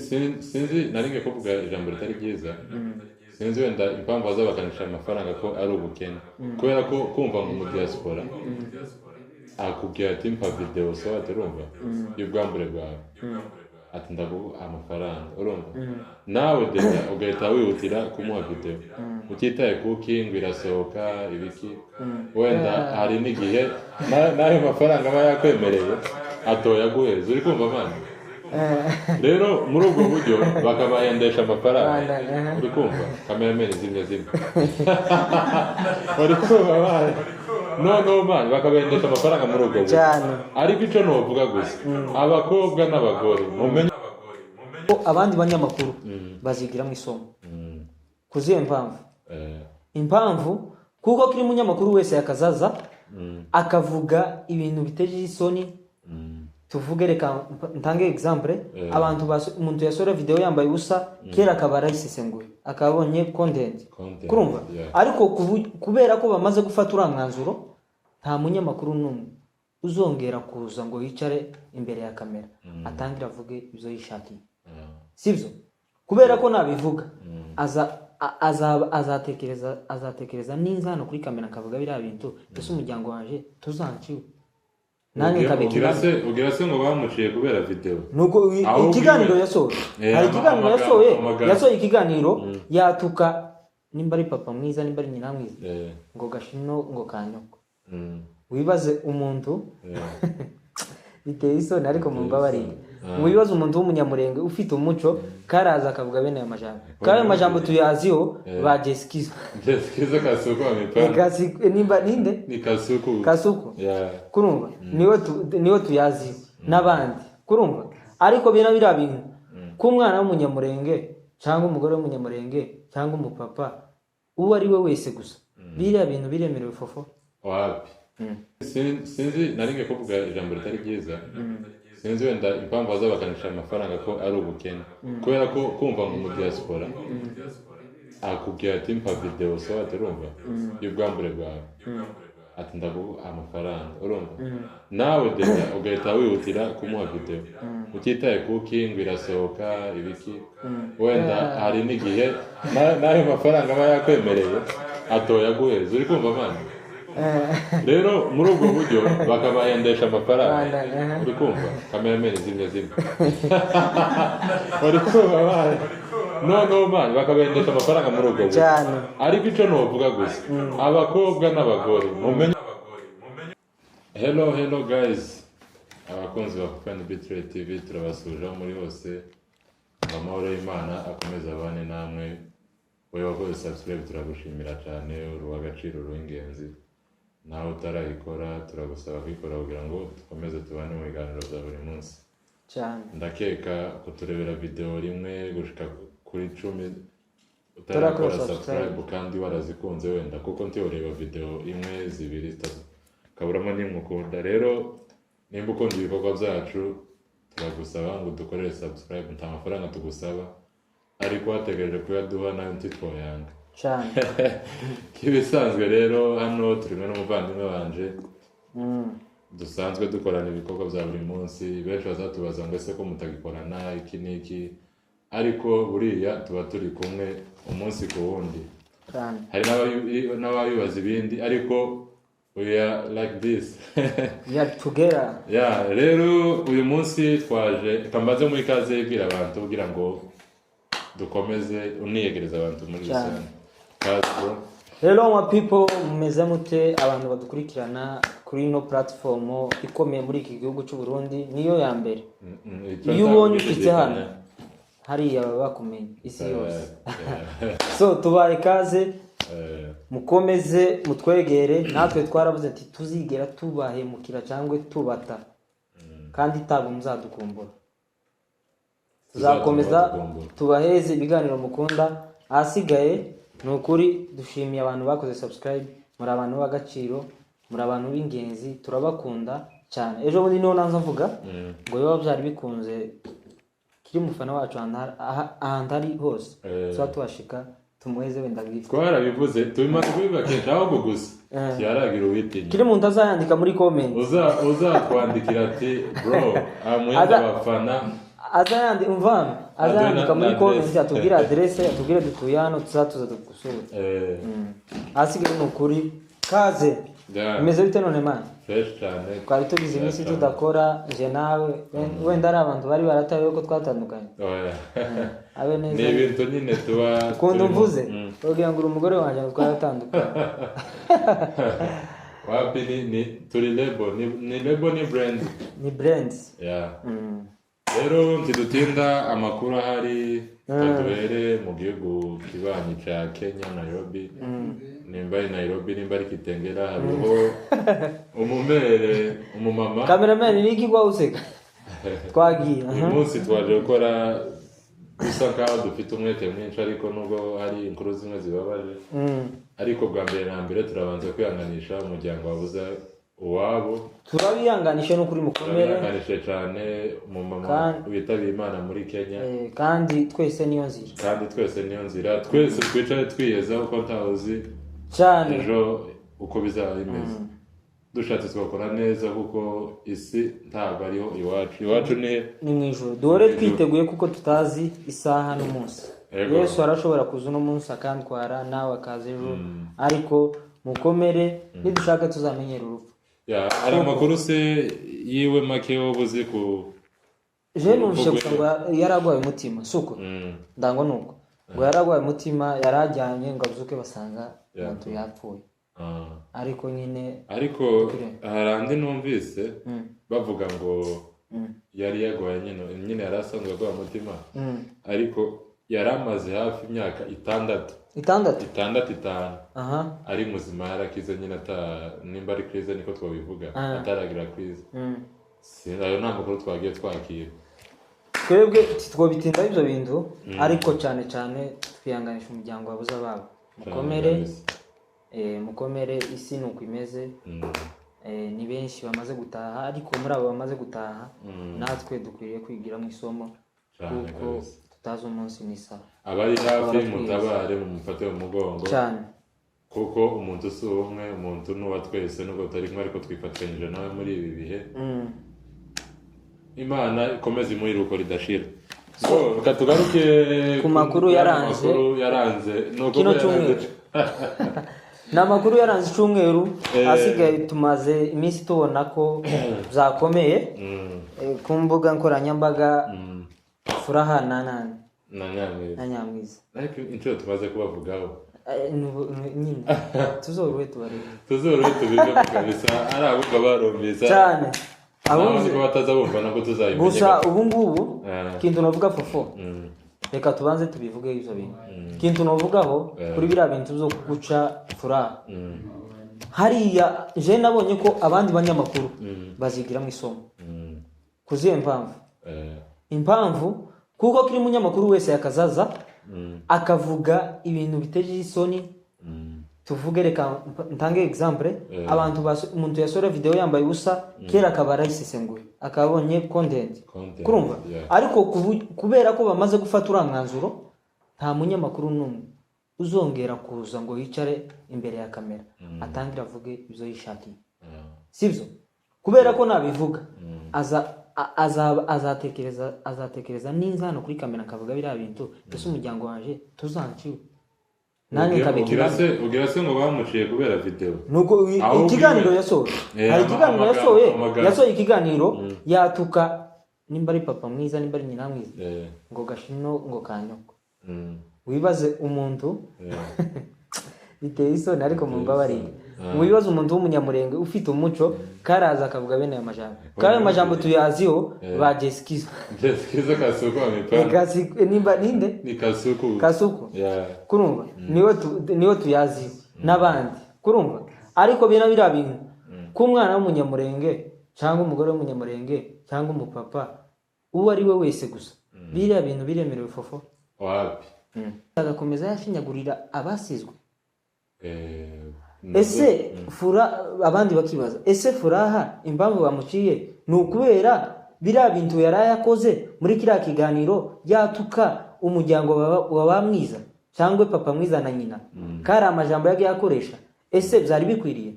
Sinzi, nari ngiye kuvuga ijambo ritari ryiza. Sinzi wenda impamvu bazabakanisha amafaranga ko ari ubukene, kubera ko kumva ngo mu diaspora akubwira ati: "Mpa video," so ati: "Urumva y'ubwambure bwawe," ati: "Ndaguha amafaranga." Urumva nawe déjà ugahita wihutira kumuha video utitaye kuki ngo irasohoka ibiki. Wenda hari n'igihe n'ayo mafaranga aba yakwemereye atoyaguheza. Uri kumva, man? Rero muri ubwo buryo bakabahendesha amafaranga. Uri kumva, cameraman, zimwe zimwe uri kumva man? Noneho, man, bakabahendesha amafaranga muri ubwo buryo. Ariko icyo novuga gusa, abakobwa n'abagore, mumenye Ko abandi banyamakuru bazigiramo isomo. Ku zihe mpamvu? Impamvu kuko kiri munyamakuru wese yakazaza akavuga ibintu biteje isoni. Tuvuge, reka ntange example. Abantu umuntu yasohora video yambaye ubusa kera, akaba arayisesenguye, akaba abonye content. Content, kurumva? Yeah. Ariko kubera ko bamaze gufata uriya mwanzuro, nta munyamakuru n'umwe uzongera kuza ngo yicare imbere ya kamera atangire avuge ibyo yishakiye. Sibyo? Kubera ko nabivuga azatekereza ninza hano kuri kamera nkavuga biriya bintu, ese umuryango wanje tuzanciwe nanjye Ugira nkabikina? Se ugira se ngo bamuciye kubera video? Nuko Ahubwo ikiganiro yasohoye, hari ikiganiro yasohoye. Amagambo. Yasohoye ikiganiro yatuka, nimba ari papa mwiza, nimba ari nyina mwiza, ngo gashino, ngo kanyoko. Wibaze umuntu, biteye isoni, ariko mumbabarire. Wibaze umuntu w'umunyamurenge ufite umuco karaza akavuga bene ayo majambo, kandi ayo majambo tuyaziho ba Jesikizo. Jesikizo Kasuku amepana. Nimba ninde? Ni Kasuku. Kasuku. Yeah. Kurumva, niwe tuyaziho n'abandi, kurumva? Ariko bino biriya bintu ko umwana w'umunyamurenge cyangwa umugore w'umunyamurenge cyangwa umupapa uwo ari we wese gusa, biriya bintu biremerewe fofo? Wapi. Sinzi, nari ngiye kuvuga ijambo ritari ryiza. Sinzi wenda impamvu bazabakanisha amafaranga ko ari ubukene, kubera ko kumva ngo mu diaspora akubwira ati: "Mpa video," so ati: "Urumva y'ubwambure bwawe," ati: "Ndaguha amafaranga." Urumva nawe déjà ugahita wihutira kumuha video utitaye kuki ngo irasohoka ibiki. Wenda hari n'igihe n'ayo mafaranga aba yakwemereye atoyaguheza. Uri kumva, man? Rero muri ubwo buryo bakabahendesha amafaranga. Uri kumva, cameraman, zimwe zimwe uri kumva, man? Noneho, man, bakabahendesha amafaranga muri ubwo buryo. Ariko icyo novuga gusa, abakobwa n'abagore, mumenye. Hello, hello guys, abakunzi ba Kupen Bitre TV, turabasuhuje aho muri hose ngo amahoro y'Imana akomeze abane namwe. Wowe wakoze subscribe, turagushimira cyane, uri uw'agaciro, uri uw'ingenzi. Nawe utarayikora, turagusaba kuyikora kugira ngo dukomeze tubane mu biganiro bya buri munsi. Ndakeka kuturebera video rimwe gushika kuri 10 utarakora utarakora subscribe kandi warazikunze, wenda kuko ntiworeba video imwe, zibiri, zitatu, ukaburamo n'imwe ukunda. Rero nimba ukunda ibikorwa byacu, turagusaba ngo dukorere subscribe. Nta mafaranga tugusaba, ariko wategereje kuyaduha nayo ntitwoyanga. Nk'ibisanzwe rero, hano turi kumwe n'umuvandimwe wanje dusanzwe dukorana ibikorwa bya buri munsi. Benshi bazatubaza ngo: "Ese ko mutagikorana iki n'iki?" Ariko buriya tuba turi kumwe umunsi ku wundi. Hari n'ababibaza ibindi, ariko we are like this. We are together. Yeah, rero uyu munsi twaje, reka mbanze muri ikaze ibwira abantu kugira ngo dukomeze uniyegereza abantu muri rusange. Kaze, bro. Hello my people, mumeze mute? Abantu badukurikirana kuri ino platform ikomeye muri iki gihugu cy'u Burundi, niyo ya mbere. Iyo ubonye ufite hano hariya, baba bakumenye isi yose. So tubaye ikaze, mukomeze mutwegere. Natwe twarabuze ati tuzigera tubahemukira cyangwa tubata, kandi ntabwo muzadukumbura. Tuzakomeza Tuzadukumbura. tubaheze ibiganiro mukunda. Ahasigaye ni ukuri, dushimiye abantu bakoze subscribe. Muri abantu b'agaciro, muri abantu b'ingenzi, turabakunda cyane. Ejo bundi niho nanza mvuga ngo biba byari bikunze kiri umufana wacu ahantu ari hose, tuba tuhashika tumuheze wenda gift. Twarabivuze, tubimaze kubivuga kenshi, ahubwo gusa ntiyaragira uwitinya. Kiri muntu azayandika muri comment. Uzatwandikira ati: "Bro, amuheza abafana." Azayandi umva. Azandika muri Na comment adresse. atubwire adresse, atubwire dutuye hano, tuzatuza tugusura. Ahasigaye ni ukuri kaze. Bimeze bite none, man? Fresh cyane. Twari tugize iminsi Fresh cyane. tudakora nje nawe. Wenda ari abantu bari baratawe ko twatandukanye. Oya. Abe neza. Ni ibintu nyine tuba Ukuntu turimo. mvuze ugira ngo uri umugore wanjye, ngo twaratandukanye. Wapi, ni turi label, ni label, ni brand. Ni brand. Yeah. Rero ntidutinda, amakuru ahari duhere mu gihugu kibanyi ca Kenya, Nairobi. Nimba ari Nairobi, nimba ari Kitengela, hariho umumere, umumama. Cameraman, ni iki kwa useka? Twagiye. Uyu munsi twaje gukora bisa nkaho dufite umwete mwinshi, ariko nubwo hari inkuru zimwe zibabaje, ariko bwa mbere na mbere turabanza kwihanganisha umuryango wabuze uwabo. Turabihanganisha n'ukuri, mukomere. Turabihanganishe cyane umumama witabiye Imana muri Kenya. Kandi twese niyo nzira. Kandi twese niyo nzira, twese twicare twiyeza kuko ntawuzi cyane ejo uko bizaba bimeze. Dushatse twakora neza kuko isi ntabwo ariho iwacu, iwacu ni Ni mu ijoro. Duhore twiteguye kuko tutazi isaha n'umunsi. Yesu arashobora kuza uno munsi akantwara, nawe akaza ejo, ariko mukomere, nidushaka tuzamenyera urupfu. Ya, hari amakuru se yiwe make wowe uzi ku Je numvise gusa ngo yaragwaye umutima, suko ndango nuko ngo yaragwaye umutima, yarajyanye ngo azuke basanga umuntu yapfuye. Ariko nyine Ariko hari andi numvise bavuga ngo yari yarwaye nyine, yari asanzwe arwaye umutima, ariko yari amaze hafi imyaka 6. 6? 6, 5 ari muzima, yarakize nyine, ata nimba ari crise niko twabivuga, ataragira crise. Ayo ni amakuru twagiye twakira. Twebwe twobitinda ibyo bintu, ariko cyane cyane twihanganisha umuryango wabuze ababo. Mukomere. Kabisa. Mukomere, isi ni uko imeze. Ni benshi bamaze gutaha, ariko muri abo bamaze gutaha natwe dukwiriye kwigira mu isomo Cyane kuko kabisa. tutazi umunsi n'isaha. Abari hafi Baratwiza. mutabare, mumufate mu mugongo cyane kuko umuntu si umwe, umuntu ni uwa twese, nubwo tutari kumwe ariko twifatanyije nawe muri ibi bihe. Imana ikomeze imuhe iruhuko ridashira. So, reka tugaruke Ku makuru yaranze makuru yaranze ni uko kino yaranze. cyumweru. Ni amakuru yaranze icyumweru. Asigaye tumaze iminsi tubona ko byakomeye ku mbuga nkoranyambaga, Furaha na nani Na Nyamwiza. Na Nyamwiza. Ariko inshuro tumaze kubavugaho. Nyine tuzoruhe tubarebe. Tuzorohe tubivemo kabisa, ari abumva barumvise cyane. abumva ko bataza bumva nabwo tuzabimenya. Gusa ubu ngubu kintu navuga, fofo, reka tubanze tubivuge ibyo bintu. Kintu navugaho kuri biriya bintu byo guca Furaha, hariya je nabonye ko abandi banyamakuru bazigiramo isomo. Kuzihe mpamvu? Impamvu kuko kiri munyamakuru wese yakazaza akavuga ibintu biteje isoni. Tuvuge, reka ntange example, abantu umuntu yasohora video yambaye ubusa kera akaba arayisesenguye, akabonye content. Content, Kurumva? Yeah. Ariko kubera ko bamaze gufata uriya mwanzuro, nta munyamakuru n'umwe uzongera kuza ngo yicare imbere ya kamera atangire avuge ibyo yishakiye. Sibyo? Kubera ko nabivuga aza azatekereza ninza hano kuri kamera nkavuga biriya bintu, ese umuryango wanje tuzanciwe nanjye Ugira nkabikina. se, ugira se ngo bamuciye kubera video? Nuko Ahubwo ikiganiro yasohoye, hari ikiganiro yasohoye. Amagambo. Yasohoye ikiganiro yatuka nimba ari papa mwiza, nimba ari nyina mwiza, ngo gashino, ngo kanyoko. Wibaze umuntu biteye isoni, ariko mumbabarire. Wibaze umuntu w'umunyamurenge ufite umuco karaza akavuga bene ayo majambo, kandi ayo majambo tuyaziho ba Jesikizo. Jessica Kasuku amepanga. Nimba ninde? Ni Kasuku. Kasuku. Yeah. Kurumva niwe tuyaziho n'abandi, kurumva? Ariko bino biriya bintu ko umwana w'umunyamurenge cyangwa umugore w'umunyamurenge cyangwa umupapa uwo ari we wese gusa, biriya bintu biremerewe, fofo? Wapi? Agakomeza yashinyagurira abasizwe. Ese Ese fura, abandi bakibaza, ese Furaha impamvu bamuciye ni ukubera biriya bintu yari yakoze muri kiriya kiganiro yatuka umuryango wa ba mwiza cyangwa papa mwiza na nyina, kari amajambo yagiye akoresha, ese byari bikwiriye?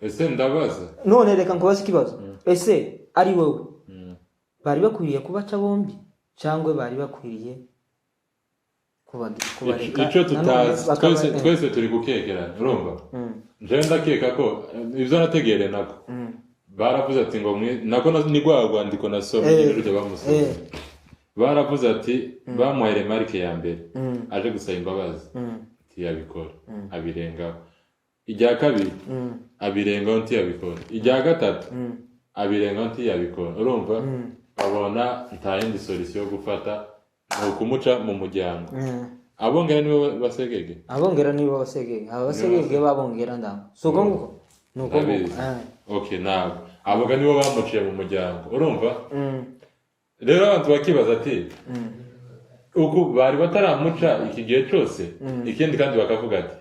Ese ndabaza. None reka nkubaze ikibazo, ese ari wowe, bari bakwiriye kubaca bombi Cyangwa bari bakwiriye kubareka Icyo nanone tutazi bakaba- twese, twese turi gukekerana, urumva? Jewe ndakeka ko ibyo nategereye nako baravuze ati ngo nako ni rwa rwandiko nasomye rujya bamusomye. Baravuze ati bamuhaye remarque ya mbere aje gusaba imbabazi, ntiyabikora, abirengaho. Irya kabiri abirengaho, ntiyabikora. Irya gatatu abirengaho, ntiyabikora. Urumva, babona nta yindi solution yo gufata, ni ukumuca mu muryango. Abongera nibo basegege. Abongera nibo basegege, aba basegege babongera ndamo, si uko nguko, ni uko nguko. Ndabizi. Okay, ntabwo aboga nibo bamuciye mu muryango, urumva? Rero abantu bakibaza ati uku bari bataramuca iki gihe cyose. Ikindi kandi bakavuga ati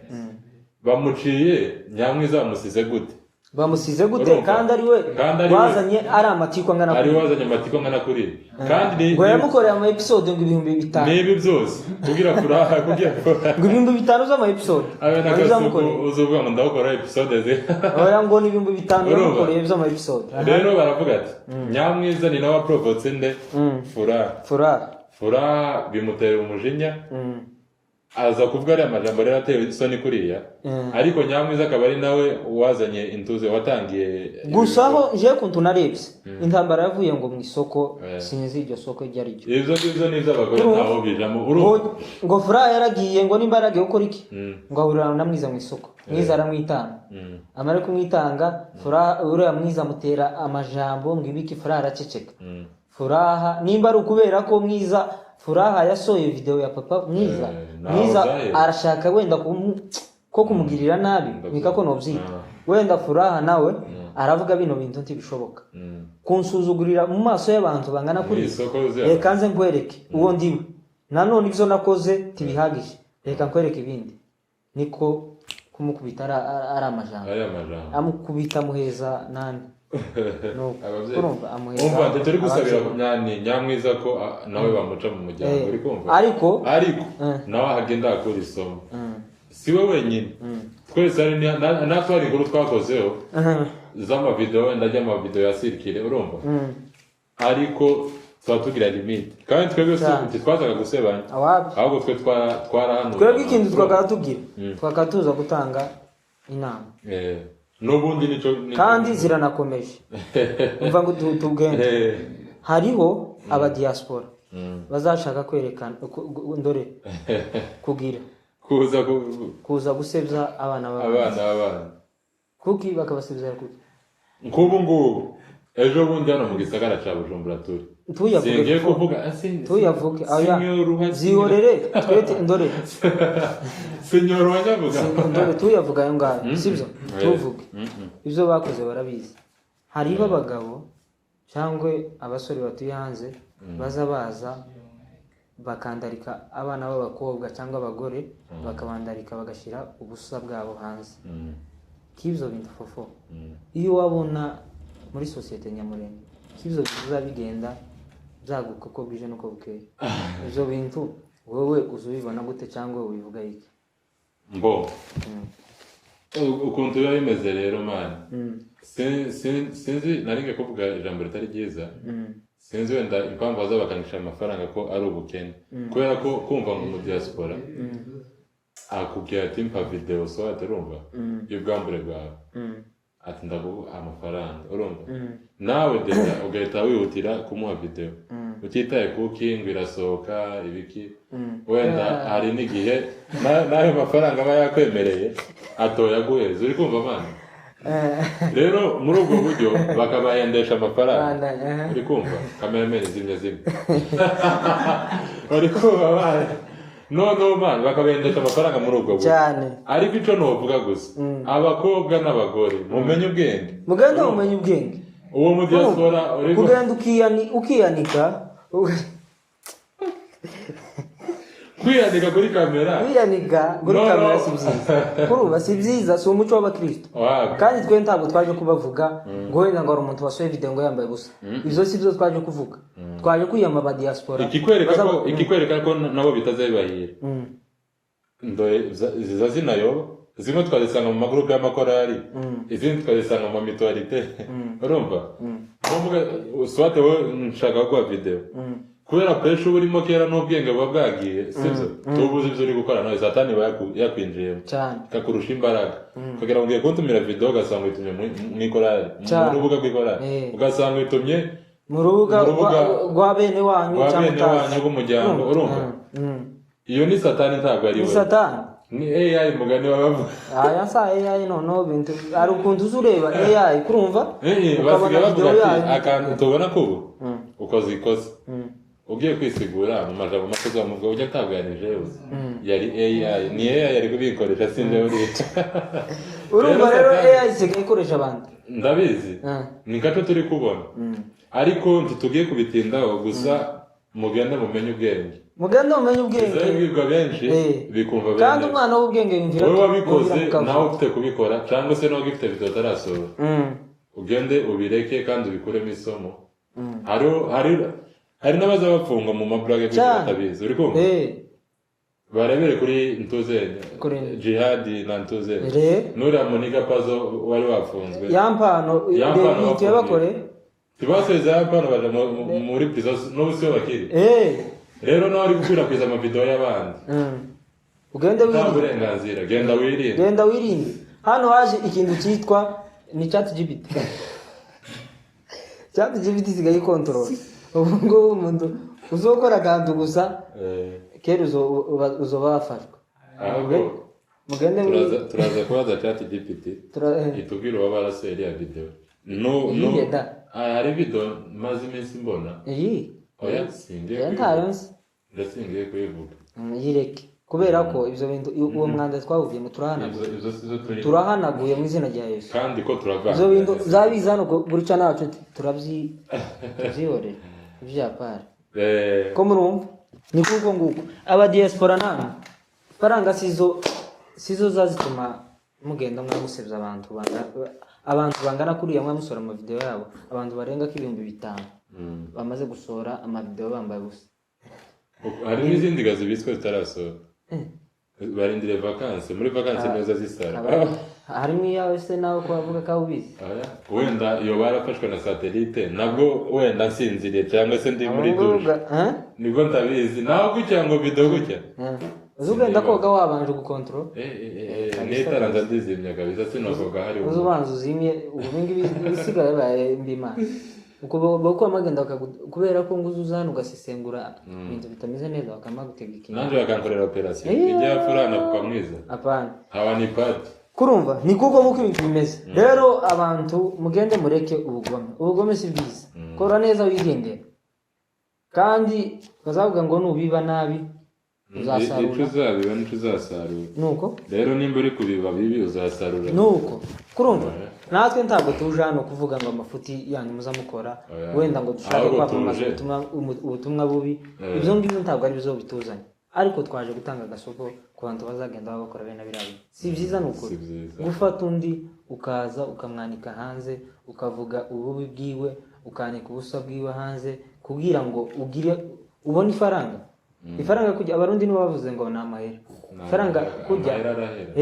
bamuciye, Nyamwiza bamusize gute? Bamusize gute? Urumva? Kandi ari we Kandi ari we. wazanye ari amatiku angana ari kuriya. wazanye amatiku angana kuriya, kandi Ngo yamukoreye ama episode ngo 5000. N'ibi byose kugira furaha, kugira furaha. Ngo 5000 z'ama episode abe Ngo n'akasuku yamukoreye. Uzuvuga ngo ndawukora episode ze. Oya, ngo ni 5000 Urumva? yamukoreye by'ama episode. Rero baravuga ati Nyamwiza ni nawe aprovotse nde? Furaha. Furaha. Furaha bimutera umujinya, aza kuvuga ariya majambo rero ateye isoni kuriya. Ariko Nyamwiza akaba ari nawe wazanye intuze, watangiye. Gusa aho njewe kuntu narebye, intambara yavuye ngo mu isoko. Sinzi iryo soko iryo ari ryo. Ibyo ngibyo ni iby'abagore. Urumva? Ntaho bijamo, ngo urumva? Ngo Furaha yaragiye, ngo nimba yaragiye gukora iki, ngo ahurira na Mwiza mu isoko, Mwiza aramwitanga. Amara kumwitanga, Furaha, uriya Mwiza amutera amajambo ngo ibiki, Furaha araceceka. Furaha nimba ari ukubera ko Mwiza, Furaha yasohoye video ya papa Mwiza. Naho Mwiza zayo. arashaka wenda ko kumugirira nabi. Ndabyumva. Niko ko nobyita. Wenda Furaha nawe aravuga bino bintu ntibishoboka kunsuzugurira mu maso y'abantu bangana Mu kuri isoko yuzuye. Reka nze nkwereke uwo ndiwe, nanone ibyo nakoze ntibihagije, reka nkwereke ibindi. Niko kumukubita ari amajambo. Ariya majambo. Amukubita, amuheza nani. Nuko, Ababyeyi. urumva, amuheza Umva, ntituri gusabira ababyeyi. Nyamwiza ko nawe bamuca mu muryango. Uri kumva? Ariko Ariko nawe ahagenda akura isomo. Si we wenyine, twese hari natwe hari inkuru twakozeho z'amavideo, wenda ajya amavideo ya sirikire, urumva? Ariko tuba tugira limite, kandi twebwe ntitwazaga gusebanya. Awabi. Ahubwo twe twarahanuye. Twebwe ikintu twakaba tugira, twakaba tuza gutanga inama. N'ubundi nicyo Kandi ziranakomeje. Umva ngo tugende. Hariho abadiaspora bazashaka kwerekana ndore kugira kuza kuza gusebya abana b'abandi. Abana b'abana. Kuki bakabasebya? Kuki? Nk'ubu ngubu ejo bundi hano mu gisagara ca Bujumbura turi Tuyavuge. Singiye Kuko kuvuga tuyavuge, oya. Sinyoroha. Zihorere twete ndore. Sinyoroha nyavuga. Ndore tuyavuga ayo ngayo, sibyo? Tuvuge ibyo bakoze, barabizi. Hariho abagabo cyangwa abasore batuye hanze baza baza bakandarika abana b'abakobwa cyangwa abagore, bakabandarika, bagashyira ubusa bwabo hanze. K'ibyo bintu fofo, iyo wabona muri sosiyete nyamurenge k'ibyo bintu bizabigenda byaguka uko bwije n'uko bukeye, ibyo bintu wowe uza ubibona gute cyangwa ubivuga iki? Mbo ukuntu biba bimeze rero, man, sinzi, nari ngiye kuvuga ijambo ritari ryiza. Sinzi wenda impamvu baza bakanisha amafaranga ko ari ubukene, kubera ko kumva ngo mu diaspora akubwira ati mpa video soit, urumva, y'ubwambure bwawe, ati ndaguha amafaranga, urumva? Nawe déjà ugahita wihutira kumuha video utitaye kuki ngo irasohoka ibiki. Wenda hari n'igihe n'ayo mafaranga aba yakwemereye atoyaguheza, uri kumva, man? Rero muri ubwo buryo bakabahendesha amafaranga. Banda. Uri kumva, cameraman zimwe zimwe, uri kumva, man? Noneho, man, bakabahendesha amafaranga muri ubwo buryo. Cyane. Ariko icyo novuga gusa, abakobwa n'abagore mumenye ubwenge. Mugende mumenye ubwenge. Uwo mu diaspora uri Kugenda ukiyanika kwiyanika kuri kamera. Kwiyanika kuri No, kamera no. si byiza, kurumva, si byiza, si umuco w'abakristo. Wapi. Kandi twe ntabwo twaje kubavuga ngo wenda ngo hari umuntu wasohoye video ngo yambaye ubusa. Ibyo si byo twaje kuvuga, twaje kwiyama aba diaspora. Ikikwereka ko ikikwereka ko nabo bitazabibahira, ndore ziza zinayoba, zimwe twazisanga mu magurupe y'amakorari, izindi twazisanga mu ma mutualité, urumva? Nkuvuga soit wowe nshaka kuguha video. Kubera pressure uba urimo kera n'ubwenge buba bwagiye, sibyo? Tuba uzi ibyo uri gukora, nawe Satani iba yakwinjiyemo, Cyane. ikakurusha imbaraga, ukagira ngo ugiye kuntumira video, ugasanga uyitumye mu ikorari, mu Cyane. rubuga rw'ikorari, ugasanga uyitumye mu rubuga mu rubuga rwa bene wanyu rwa cyangwa bene utazi. wanyu rw'umuryango, urumva? Iyo ni Satani, ntabwo ari Ni we. Satani. Ni AI, mugani wabavuga. Aya sa AI, noneho bintu hari ukuntu uza ureba AI, kurumva, ukabona Basigaye bavuga video ati yayo. Akantu tubona ko ubu ukoze ikosa, ugiye kwisigura mu majambo make, uzamuvuga ujya atabwanije yose yari AI, ni AI yari kubikoresha, sinje uriya. Urumva Rero rero Satani- AI isigaye ikoresha abantu. Ndabizi. Ni gato turi kubona, ariko ntitugiye kubitindaho, gusa mugende mumenye ubwenge. Mugende mumenye ubwenge. Bizabibwirwa benshi, bikumva Kandi bene. umwana w'ubwenge yumvira Wowe wabikoze, yumvira mu kavuyo. nawe ufite kubikora, cyangwa se nawe ugifite video utarasohora, ugende ubireke kandi ubikuremo isomo. Hari n'abaza bafungwa mu maburage kuko Cyane. batabizi, uri kumva? Barebere kuri ntuzenya, Kuri- Jihadi na ntuzenya, Re. nuriya muniga Pazo wari wafunzwe. Ya Mpano. Ya Mpano. Bituye bakore. Ntibasubiza Ya Mpano, baja muri prison, n'ubu siyo bakiri. Rero nawe ari gukwirakwiza amavideo y'abandi, Ugende nta wirinde. burenganzira, genda wirinde. Genda wirinde. Hano haje ikintu cyitwa ni Chat GPT. Chat GPT isigaye ikontorora ubu ngubu umuntu uzokora akantu gusa, kera uzoba wafashwe. Ahubwo Mugende turaza kubaza Chat GPT, itubwire uwaba warasohoye iriya video. No, no. Iyihe da? Ah, hari video maze iminsi mbona. Iyi? Oya, singiye Oya, kuyivuga. ntayo nzi. Ndasingiye kuyivuga. Yireke, kubera ko ibyo bintu, uwo mwanda twawuvuyemo, turahanaguye. Ibyo sizo turi. Turahanaguye mu izina rya Yesu. Kandi ko turavanga. Ibyo bintu zabiza hano gutya nacu turabyihorera ibyapari. Ko murumva ni kuko nguko aba diaspora namwe, faranga sizo zazituma mugenda mwamusebya abantu abantu bangana kuriya, mwamusora amavideo yabo, abantu barenga ko 5000 bamaze gusohora amavideo bambaye ubusa. Hari n'izindi gazi biswe zitarasohoka, barindire vacances, muri vacances neza zisara. Harimo iyawe se nawe ko bavuga ko ubizi? Oya, wenda iyo barafashwe na satellite, nabwo wenda nsinziriye cyangwa se ndi muri douche, nibwo ntabizi. Nawe gutya ngo video gutya. Uzi ugenda koga wabanje gukontorora. N'itara ndazizimya kabisa, sinokoga hari Uzi umuntu. Ubanza uzimye. Ubu ngibi bisigaye bibaye mbi imana uko uko bagenda kubera ko ngo uza hano ugasesengura ibintu bitameze neza, bakamagutega ikintu. Nanjye bakankorera operation ijya furana kuva mwiza. Apana. Hawa ni pati. Kurumva ni kuko nk'uko ibintu bimeze rero, abantu mugende mureke ubugome. Ubugome si bwiza. Kora neza wigendera, kandi bazavuga ngo nubiba nabi Icyo uzasarura. Uzabiba nicyo uzasarura. Nuko. Rero nimba uri kubiba bibi, uzasarura. Nuko kurumva natwe ntabwo tuje hano kuvuga ngo amafuti yanyu muzamukora, Oya. wenda ngo dushake Ahubwo kwamamaza tuje. ubutumwa bubi. Ibyo ngibyo ntabwo ari byo bituzanye, ariko twaje gutanga agasoko ku bantu bazagenda bakora bene biriya bintu. Si byiza, ni ukuri. Si byiza. Gufata undi ukaza ukamwanika hanze, ukavuga ububi bwiwe, ukanika ubusa bwiwe hanze kugira ngo ugire ubone ifaranga. Ifaranga kujya, Abarundi nibo bavuze ngo ni amahera. Ni Ifaranga amahera, kujya. amahera arahera.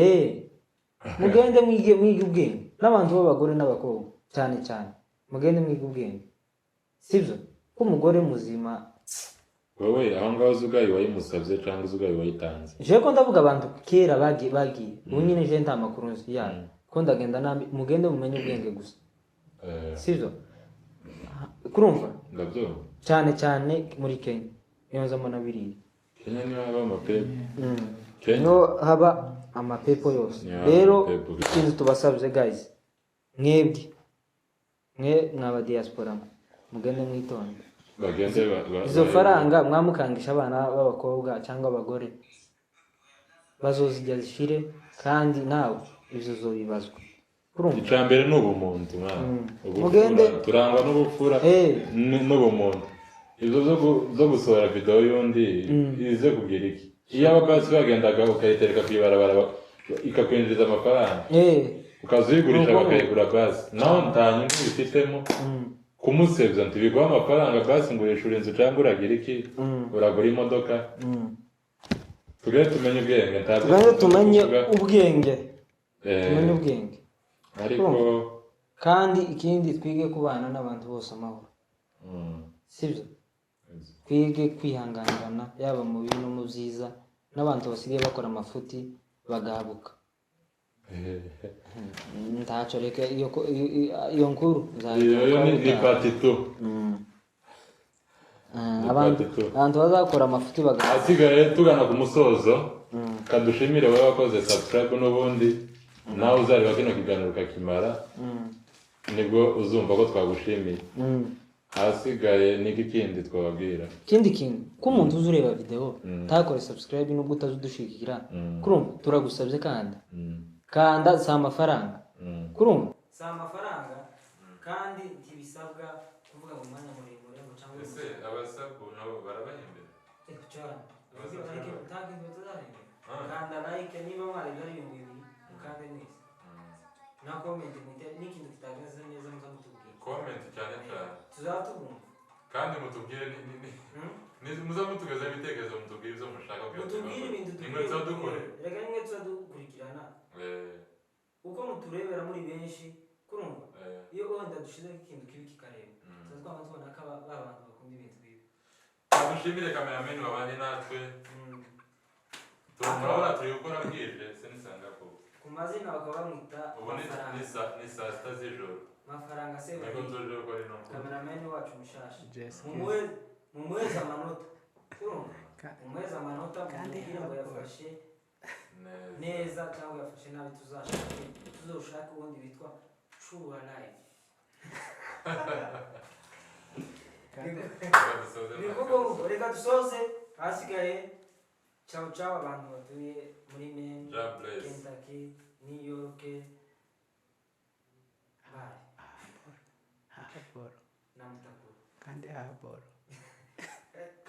Mugende mwige ubwenge, n'abantu b'abagore n'abakobwa cyane cyane, mugende mwige ubwenge, sibyo ko umugore muzima. Wowe aho ngaho uzi ubwayo wayimusabye cyangwa uzi ubwayo wayitanze? Je ko ndavuga abantu kera bagiye, ubu nyine je nta makuru nzi yayo, ko ndagenda nabi. Mugende mumenye ubwenge gusa. Sibyo, kurumva? Ndabyumva. Cyane cyane muri Kenya niyo nzamo na biriya. Kenya niho haba amapepo. Kenya. Niho haba amapepo yose. Niho haba Rero amapepo. ikintu tubasabye guys, mwebwe mwe mwaba diaspora mwe, mugende mwitonde. Bagende Izo faranga mwamukangisha abana b'abakobwa cyangwa abagore, bazozijya zishire, kandi nawe ibyo uzobibazwa, urumva? Icya mbere ni ubumuntu, mwana. Ubupfura. Turangwa n'ubupfura n'ubumuntu. Ibyo byo gusohora video y'undi ize kugira iki? Iyo ababasi bagendaga ukayitereka ku ibarabara, ikakwinjiriza amafaranga, ukaza uyigurisha, bakayigura basi, naho nta nyungu bifitemo. Kumusebya ntibiguha amafaranga basi ngo urishura inzu cyangwa uragira iki, uragura imodoka. Tugende tumenye ubwenge, ntabwo Tugende tumenye tuvuga. ubwenge, tumenye ubwenge. Ariko Kandi ikindi, twige kubana n'abantu bose amahoro, sibyo? Twige kwihanganirana, yaba mu bibi no mu byiza. N'abantu basigaye bakora amafuti bagahabuka, ntaco. Reka iyo nkuru Iyo yo ni nzayikora. Part two. Ni Abantu part two. abantu bazakora amafuti bagahabuka. Ahasigaye tugana ku musozo, kadushimire wowe wakoze subscribe. N'ubundi nawe uzareba kino kiganiro ukakimara, nibwo uzumva ko twagushimiye. Ahasigaye niki kindi twababwira? Ikindi kintu, ko umuntu uzi ureba video ntakore subscribe, nubwo utazi udushigikira, kurumva turagusabye, kanda, kanda. Si amafaranga, kurumva si amafaranga, kandi ntibisabwa kuvuga mu mwanya muremure ngo cyangwa Ese abasabu nabo barabahembera? Eh, cyane. Nta kintu batazahembera. Kanda like, niba mwarebye ari 2000, mukande mwese, na comment mutere, n'ikintu kitagenze neza muza mutubwira. Comment cyane cyane. Tuzaba tubumva. Kandi mutubwire muza mutugezaho ibitekerezo, mutubwire ibyo mushaka kugira ngo Mutubwire ibintu. Nimwe tuba dukore. Reka nimwe tuza dukurikirana, uko muturebera muri benshi, kurumva iyo wenda dushizeho ikintu kibi kikareba, tuba twaba tubona ko ba bantu bakunda ibintu bibi. Dushimire cameraman wabanye natwe. Murabona turi gukora bwije, sinisanga ko Ku mazina bakaba bamwita ubu Mafaranga. Ni saa 6 z'ijoro. Mafaranga se Niko bari tuje gukora ino nkuru. Cameraman wacu mushasha. Jessica. Mumuheze amanota, urumva, mumuheze amanota, Kandi mumubwire ngo hardcore. yafashe Neza. neza cyangwa yafashe nabi. Tuzashake, tuzoshake ubundi witwa True Life. Reka dusoze. Ibivugo, reka dusoze. Hasigaye ciao ciao, abantu batuye muri Maine, God bless. Kentucky, New York, bye. Haboro. Na mutakuru. Kandi haboro.